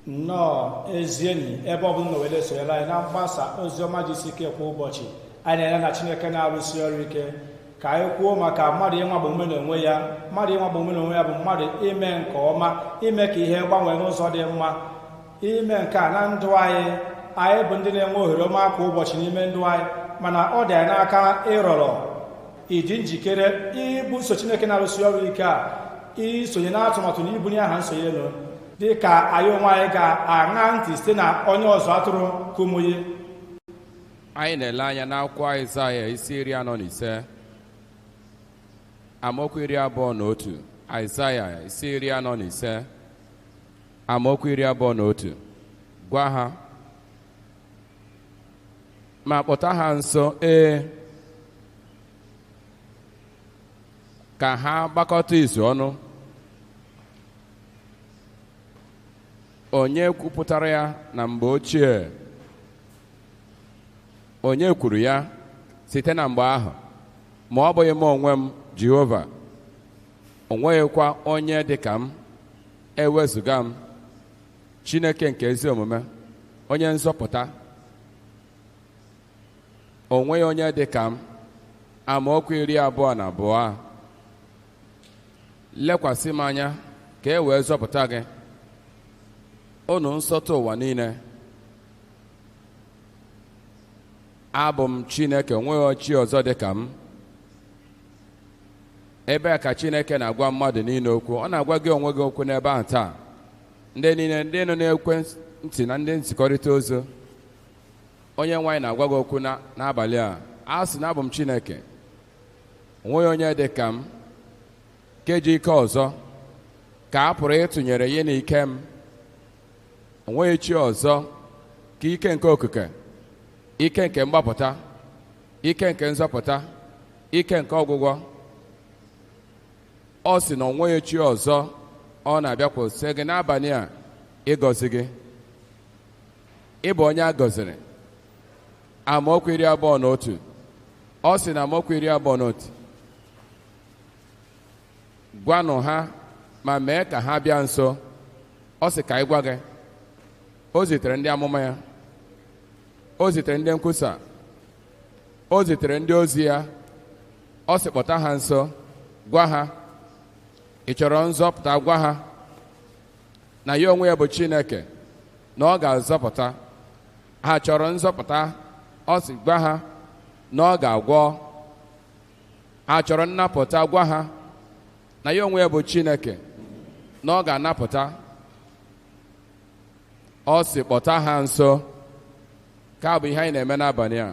Nnọọ ezi enyi, ebe ọ bụla na were sonyere anyị na mgbasa ozi ọma jisi ike kwa ụbọchị. Anyị na-ele na Chineke na-arụsi ọrụ ike. Ka anyị kwuo maka mmadụ ịnwagbu omume n'onwe ya. Mmadụ ịnwagbu omume n'onwe ya bụ mmadụ ime nke ọma, ime ka ihe gbanwee n'ụzọ dị mma. Ime nke a na ndụ anyị, anyị bụ ndị na-enwe ohere ọma kwa ụbọchị n'ime ndụ anyị, mana ọ dị anyị n'aka ịrọrọ ịdị njikere ibuso Chineke na-arụsi ọrụ ike a, isonye na atụmatụ na ibunye aha nsonye elu, dị ka anyị onwe anyị ga-aṅa ntị site na onye ọzọ atụrụ Kumuyi. Anyị na-ele anya n'akwụkwọ Aịzaya isi 45 amaokwu 21. Aịzaya isi 45 amaokwu 21. Gwa ha ma kpọta ha nso, ee, ka ha gbakọta izu ọnụ. Onye kwupụtara ya na mgbe ochie? Onye kwuru ya site na mgbe ahụ? Ma ọ bụghị m onwe m, Jehova. O nweghịkwa onye dị ka m, ewezụga m, Chineke nke ezi omume, onye nzọpụta. O nweghị onye dị ka m. Amaokwu 22. Lekwasị m anya ka e wee zọpụta gị, unu nsọtụ ụwa niile. Abụ m Chineke, onweghị chi ọzọ dị ka m. Ebe a ka Chineke na-agwa mmadụ niile okwu. Ọ na-agwa gị onwe gị okwu n'ebe ahụ taa. Ndị niile ndị nọ n'ekwentị na ndị nzikọrịta ozi, onye nwaanyị na-agwa gị okwu n'abalị a. A sị na abụ m Chineke, onweghị onye dị ka m, nke ji ike ọzọ ka a pụrụ ịtụnyere ya na ike m. Onweghị chi ọzọ ka ike nke okike, ike nke mgbapụta, ike nke nzọpụta, ike nke ọgwụgwọ. Ọ sị na onweghị chi ọzọ. Ọ na-abịakwasị gị n'abalị a ịgọzi gị. Ị bụ onye a gọziri. Amaokwu 21. Ọ sị na amaokwu 21, gwanụ ha ma mee ka ha bịa nso. Ọ sị ka anyị gwa gị. O zitere ndị amụma ya, o zitere ndị nkwusa, o zitere ndị ozi ya. Ọ sị kpọta ha nso, gwa ha, ị chọrọ nzọpụta? Gwa ha na ya onwe ya bụ Chineke, na ọ ga-azọpụta. Ha chọrọ nzọpụta? Ọ sị gwa ha na ọ ga-agwọ. Ha chọrọ nnapụta? Gwa ha na ya onwe ya bụ Chineke, na ọ ga-anapụta. Ọ sị kpọta ha nso. Ka bụ ihe anyị na-eme n'abalị a.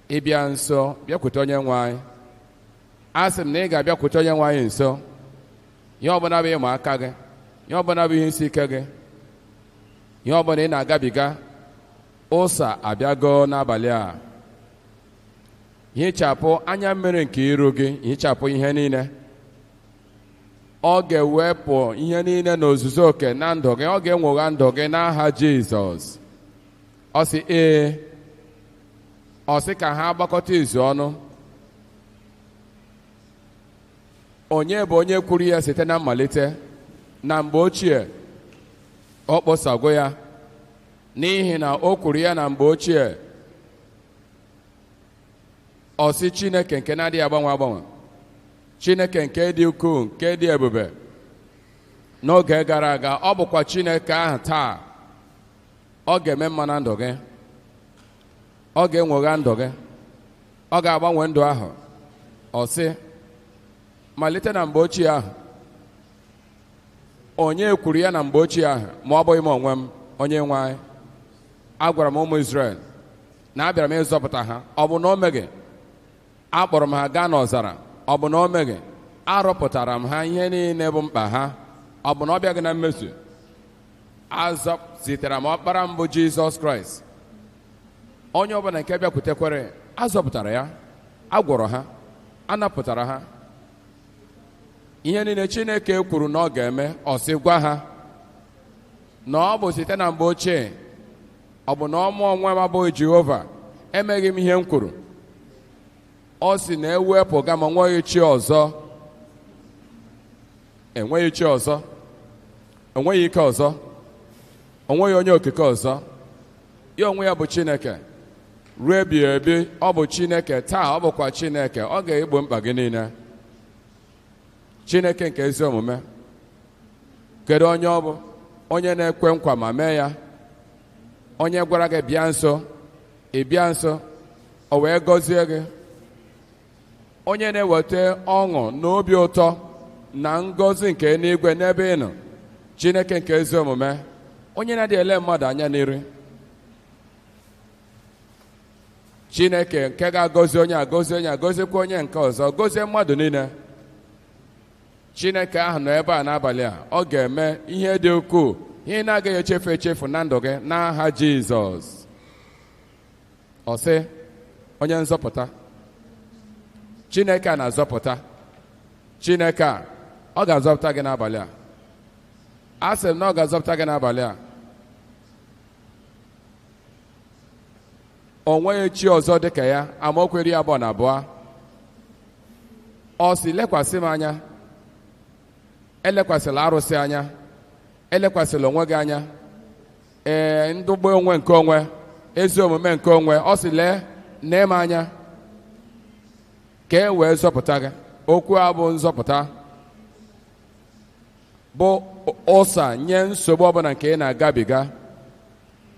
Ịbịa nso, bịakwute onye nwe anyị. A sị m na ị ga-abịakwute onye nwe anyị nso. Ihe ọbụla bụ ịma aka gị, ihe ọbụla bụ ihe isi ike gị, ihe ọbụla ị na-agabiga, ụsa abịago n'abalị a. Hichapụ anya mmiri nke iru gị, hichapụ ihe niile. Ọ ga-ewepụ ihe niile n'ozuzu oke na ndụ gị. Ọ ga-enwogha ndụ gị n'aha Jizọs. Ọ sị ee. Ọ sị ka ha gbakọta izu ọnụ. Onye bụ onye kwuru ya site na mmalite? Na mgbe ochie ọ kpọsago ya, n'ihi na o kwuru ya na mgbe ochie. Ọ sị Chineke nke na-adịghị agbanwe agbanwe, Chineke nke dị ukwuu, nke dị ebube n'oge gara aga, ọ bụkwa Chineke ahụ taa. Ọ ga-eme mma na ndụ gị, ọ ga-enwogha ndụ gị, ọ ga-agbanwe ndụ ahụ. Ọ sị malite na mgbe ochie ahụ. Onye kwuru ya na mgbe ochie ahụ? Ma ọ bụghị m onwe m, onye nwe anyị. Agwara m ụmụ Izrel na abịara m ịzọpụta ha. Ọ bụ na o meghị? Akpọrọ m ha gaa n'ọzara. Ọ bụ na o meghị? Arọpụtara m ha ihe niile bụ mkpa ha. Ọ bụ na ọ bịaghị na mmezu? Azọzitere m ọkpara mbụ Jizọs Kraịst. Onye ọbụla nke bịakwutekwere, azọpụtara ya, agwọrọ ha, anapụtara ha. Ihe niile Chineke kwuru na ọ ga-eme, ọ sị gwa ha na ọ bụ site na mgbe ochie. Ọ bụ na ọmụ onwe m abụghị Jehova, emeghị m ihe m kwuru. Ọ sị na ewepụga m, enweghị chi ọzọ, enweghị chi ọzọ, enweghị ike ọzọ. O nweghị onye okike ọzọ. Ya onwe ya bụ Chineke ruo ebighị ebi. Ọ bụ Chineke taa, ọ bụkwa Chineke. Ọ ga-egbo mkpa gị niile. Chineke nke ezi omume. Kedu onye ọ bụ? Onye na-ekwe nkwa ma mee ya. Onye gwara gị bịa nso, ị bịa nso, o wee gọzie gị. Onye na-eweta ọṅụ na obi ụtọ na ngọzi nke eluigwe n'ebe ị nọ. Chineke nke ezi omume, onye na-adịghị ele mmadụ anya n'iru. Chineke nke ga-agọzi onye agọzi onye agọzikwa onye nke ọzọ, gọzie mmadụ niile. Chineke ahụ nọ ebe a n'abalị a, ọ ga-eme ihe dị ukwuu, ihe na-agaghị echefu echefu na ndụ gị n'aha Jizọs. Ọ sị, onye nzọpụta. Chineke a na-azọpụta. Chineke a, ọ ga-azọpụta gị n'abalị a. A sị m na ọ ga-azọpụta gị n'abalị a. O nweghị chi ọzọ dị ka ya. Amaokwu 22. Ọ sị, lekwasị m anya, elekwasịla arụsị anya, elekwasịla onwe gị anya, ee, ndụgba onwe nke onwe, ezi omume nke onwe. Ọ sị, lee, nee m anya ka e wee zọpụta gị. Okwu a bụ nzọpụta, bụ ụsa nye nsogbu ọbụla nke ị na-agabiga.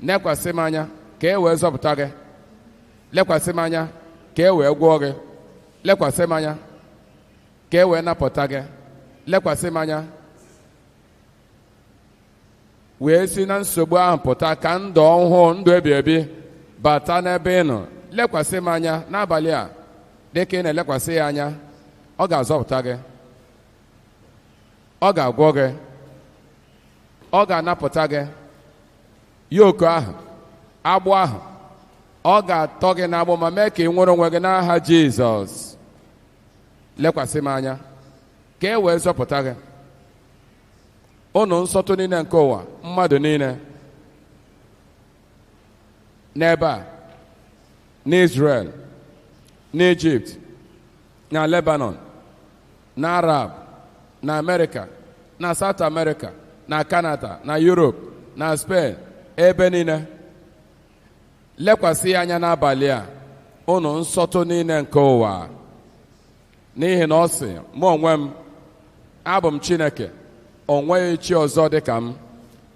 Lekwasị m anya ka e wee zọpụta gị. Lekwasị m anya ka e wee gwọọ gị. Lekwasị m anya ka e wee napụta gị. Lekwasị m anya wee si na nsogbu ahụ pụta, ka ndụ ọhụụ, ndụ ebi ebi bata n'ebe ị nọ. Lekwasị m anya n'abalị a, dịka ị na-elekwasị ya anya, ọ ga-azọpụta gị, ọ ga-agwọ gị, ọ ga-anapụta gị. Yoku ahụ, agbụ ahụ, ọ ga-atọ gị n'agbụ ma mee ka ị nwere onwe gị n'aha Jizọs. Lekwasị m anya ka e wee zọpụta gị. Unu nsọtụ niile nke ụwa, mmadụ niile n'ebe a, n'Israel, n'Ijipt, na Lebanon, na Arab, na Amerịka, na South America, na Canada, na Europe, na Spain, ebe niile. Lekwasị ya anya n'abalị a, unu nsọtụ niile nke ụwa, n'ihi na ọ sị, mụ onwe m abụ m Chineke, o nweghị chi ọzọ dị ka m.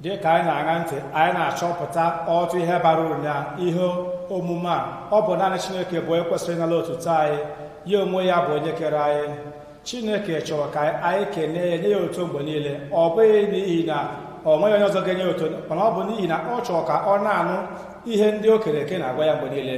Dị ka anyị na-aṅa ntị, anyị na-achọpụta ọtụ ihe bara uru na ihe omume a. Ọ bụ naanị Chineke bụ onye kwesịrị ịnara otuto anyị. Ya onwe ya bụ onye kere anyị. Chineke chọrọ ka anyị kelee ya, nye ya otuto mgbe niile. Ọ bụghị n'ihi na ọ nweghị onye ọzọ ga-enye otuto, mana ọ bụ n'ihi na ọ chọrọ ka ọ na-anụ ihe ndị o kere eke na-agwa ya mgbe niile.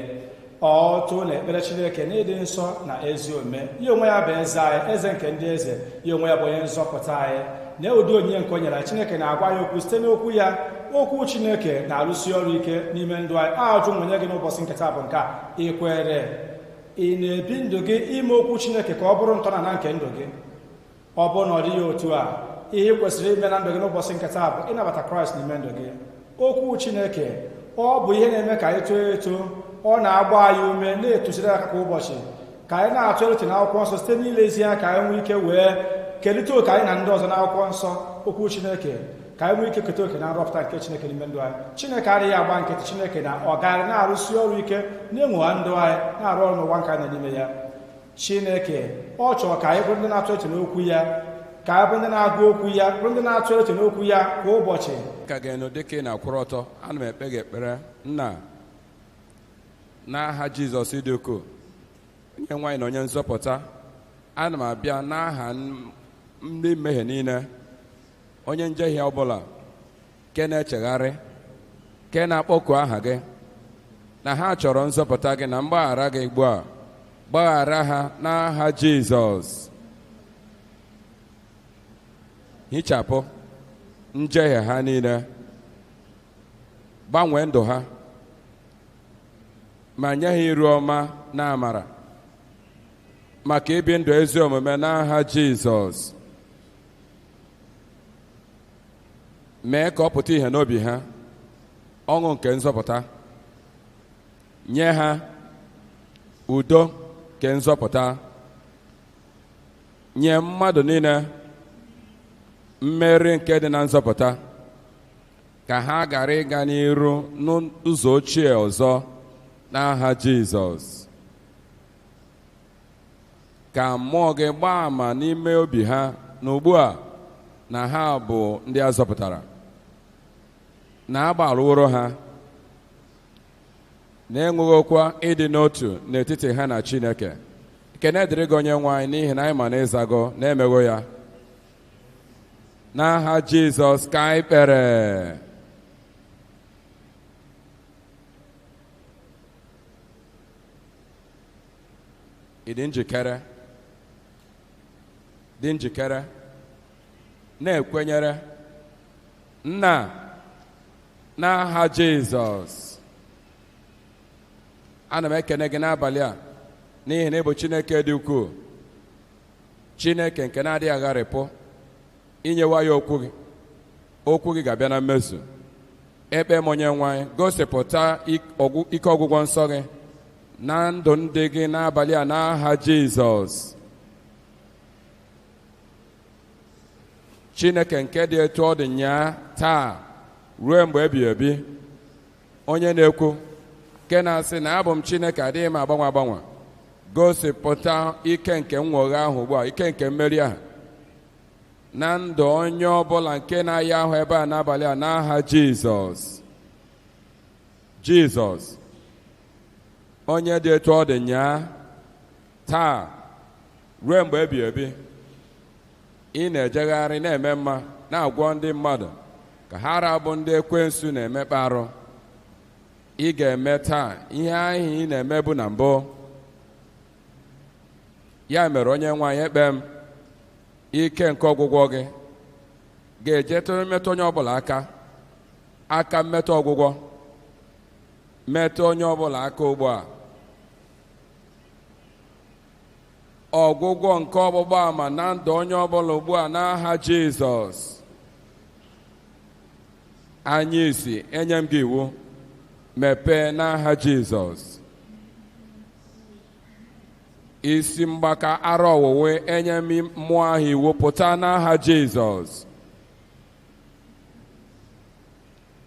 Ọtụ na ekpere Chineke n'ịdị nsọ na ezi omume. Ya onwe ya bụ eze anyị, eze nke ndị eze. Ya onwe ya bụ onye nzọpụta anyị. Na ụdị onyinye nke o nyere, Chineke na-agwa ya okwu site n'okwu ya. Okwu Chineke na-arụsi ọrụ ike n'ime ndụ anyị. Ajụ nwenye gị n'ụbọchị nketa bụ nke a: ị kwere, ị na-ebi ndụ gị ime okwu Chineke ka ọ bụrụ ntọala nke ndụ gị? Ọ bụrụ na ọ dịghị otu a, ihe ị kwesịrị ime na ndụ gị n'ụbọchị nketa bụ ịnabata Kraịst n'ime ndụ gị. Okwu Chineke ọ bụ ihe na-eme ka anyị too eto. Ọ na-agba anyị ume, na-etụziri aka kwa ụbọchị ka anyị na-atụ uche n'akwụkwọ nsọ site n'ilezi anya, ka anyị nwee ike wee kerịta oke anyị na ndị ọzọ n'akwụkwọ nsọ okwu Chineke, ka anyị nwee ike keta oke na nrọpụta nke Chineke n'ime ndụ anyị. Chineke adịghị agba nkịtị. Chineke na ọ gaghị na-arụsi ọrụ ike na-enwegha ndụ anyị, na-arụ ọrụ n'ụwa nke anyị nọ n'ime ya. Chineke ọ chọrọ ka anyị bụrụ ndị na-atụ uche n'okwu ya, ka anyị bụrụ ndị na-agụ okwu ya, bụrụ ndị na-atụ uche n'okwu ya kwa ụbọchị. Ka ga-enụ dịka ị na-akwụrụ ọtọ, ana m ekpe gị ekpere, nna, n'aha Jizọs dị ukwuu, onye nwaanyị na onye nzọpụta. Ana m abịa n'aha ndị mmehie niile, onye njehie ọbụla nke na-echegharị, nke na-akpọku aha gị, na ha chọrọ nzọpụta gị na mgbaghara gị ugbu a. Gbaghara ha n'aha Jizọs. Hichapụ njehie ha niile, gbanwee ndụ ha, ma nye ha iru ọma na amara maka ibi ndụ ezi omume n'aha Jizọs. Mee ka ọ pụta ìhè n'obi ha, ọṅụ nke nzọpụta. Nye ha udo nke nzọpụta. Nye mmadụ niile mmeri nke dị na nzọpụta. Ka ha ghara ịga n'iru n'ụzọ ochie ọzọ n'aha Jizọs. Ka mmụọ gị gbaa àmà n'ime obi ha na ugbu a na ha bụ ndị a zọpụtara, na agbarụworo ha, na-enweghịkwa ịdị n'otu n'etiti ha na Chineke. Ekene dịrị gị onye nwe anyị, n'ihi na anyị ma na ịzago na-emego ya. N'aha Jizọs ka anyị kpere. Ị dị njikere? Dị njikere? Na-ekwenyere nna n'aha Jizọs. Ana m ekene gị n'abalị a n'ihi na ị bụ Chineke dị ukwuu, Chineke nke na-adịghị agharịpụ. Inyewa ya okwu gị, okwu gị ga-abịa na mmezu. Ekpe m onye nwe anyị, gosipụta ike ọgwụgwọ nsọ gị na ndụ ndị gị n'abalị a n'aha Jizọs. Chineke nke dị etu ọ dị nyaa taa ruo mgbe ebighị ebi, onye na-ekwu nke na-asị na abụ m Chineke adịghị m agbanwe agbanwe, gosipụta ike nke nnwogha ahụ ugbu a, ike nke mmeri ahụ na ndụ onye ọbụla nke na-aya ahụ ebe a n'abalị a n'aha Jizọs. Jizọs onye dị etu ọ dị nyaa taa ruo mgbe ebighị ebi, ị na-ejegharị na-eme mma, na-agwọ ndị mmadụ ka ha rabụ ndị ekwensu na-emekpa arụ. Ị ga-eme taa ihe ahụ ị na-emebu na mbụ. Ya mere onye nwe anyị, ekpe m ike nke ọgwụgwọ gị ga-ejetụ mmetụ onye ọbụla aka, aka mmetụ ọgwụgwọ, metụ onye ọbụla aka ugbu a. Ọgwụgwọ nke ọgbụgba ama na ndụ onye ọbụla ugbu a n'aha Jizọs. Anya isi, enye m gị iwu, mepee n'aha Jizọs. Isi mgbaka, ara ọwụwe, enye m mmụọ ahụ iwu, pụta n'aha Jizọs.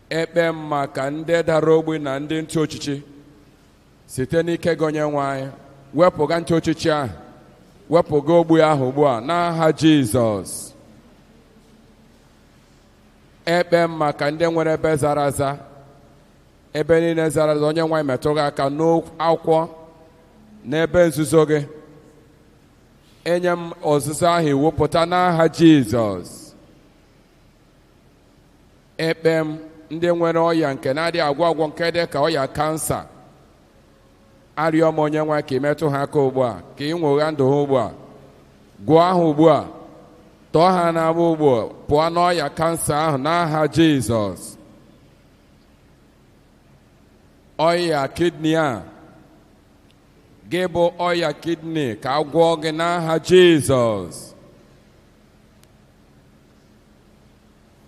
Ekpe m maka ndị dara ogbi na ndị ntị ochichi, site n'ike gị onye nwe anyị, wepụga ntị ochichi ahụ, wepụga ogbi ahụ ugbu a n'aha Jizọs. Ekpe m maka ndị nwere ebe zara aza, ebe niile zara aza, onye nwe anyị metụ gị aka n'akwụkwọ n'ebe nzuzo gị, enye m ọzụzụ ahụ iwu, pụta n'aha Jizọs. Ekpe m ndị nwere ọya nke na-adịghị agwọ agwọ, nke dị ka ọya kansa, arịọ m onye nwe ka ị metụ ha aka ugbu a, ka ị nwogha ndụ ha ugbu a, gwọọ ha ugbu a, tọọ ha n'agbụ ugbu a, pụọ n'ọya kansa ahụ n'aha Jizọs. Ọya kidney a, gị bụ ọya kidney, ka a gwọọ gị n'aha Jizọs.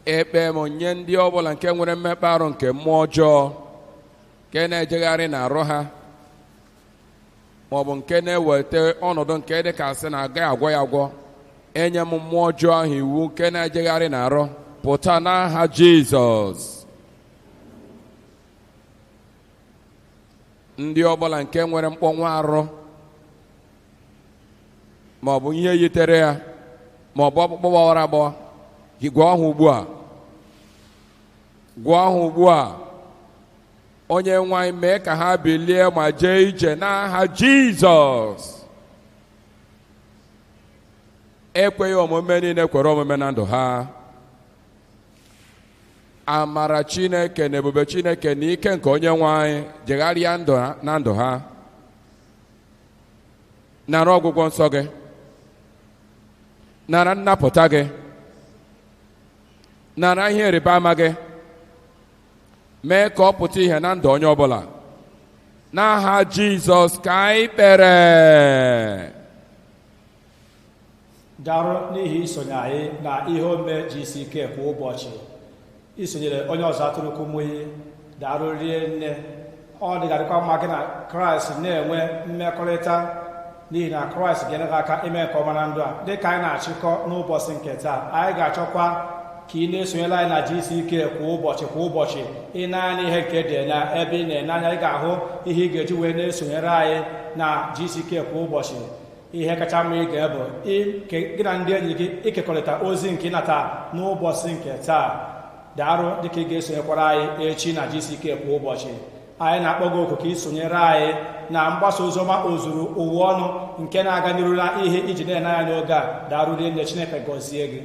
Ekpe m nye ndị ọbụla nke nwere mmekpa arụ nke mmụọ ọjọọ nke na-ejegharị n'arụ ha, maọbụ nke na-eweta ọnọdụ nke dị ka asị na agaghị agwọ ya agwọ, enye m mmụọ ọjọọ ahụ iwu nke na-ejegharị n'arụ, pụta n'aha Jizọs. Ndị ọbụla nke nwere mkpọnwụ arụ maọbụ ihe yitere ya, maọbụ ọkpụkpụ gbawara agbawa, gwọọ ha ugbu a, gwọọ ha ugbu a. Onye nwe anyị, mee ka ha bilie ma jee ije n'aha Jizọs. Ekweghị omume niile kwere omume na ndụ ha. Amara Chineke na ebube Chineke na ike nke onye nwe anyị jegharịa ndụ ha na ndụ ha. Nara ọgwụgwọ nsọ gị, nara nnapụta gị, nara ihe ịrịba ama gị, mee ka ọ pụta ihe na ndụ onye ọbụla. N'aha Jizọs ka anyị kpere. Daalụ n'ihi isonye anyị na ihe ome GCK kwa ụbọchị. Isonyere onye ọzọ atụrụ Kumuyi, daalụ rie nne. Ọ dịgarịkwa mma gị na Kraịst na-enwe mmekọrịta, n'ihi na Kraịst ga-enyere gị aka ime nke ọma na ndụ a. Dịka anyị na-achịkọ n'ụbọchị nke taa, anyị ga-achọkwa Ka ị na-esonyere anyị na GCK kwa ụbọchị kwa ụbọchị. Ị na-anya ihe nke dị na ebe ị na-ene anya, ị ga-ahụ ihe ị ga-eji wee na-esonyere anyị na GCK kwa ụbọchị. Ihe kacha mma ị ga-ebu gị na ndị enyi gị ịkekọrịta ozi nke ịnata n'ụbọchị nke taa. Daarụ dịka ị ga-esonyekwara anyị echi na GCK kwa ụbọchị. Anyị na-akpọ gị oku ka ị sonyere anyị na mgbasa oziọma ozuru ụwa ọnụ nke na-aga n'iru na ihe iji na-ene anya n'oge a. Daarụ rinne, Chineke gọzie gị.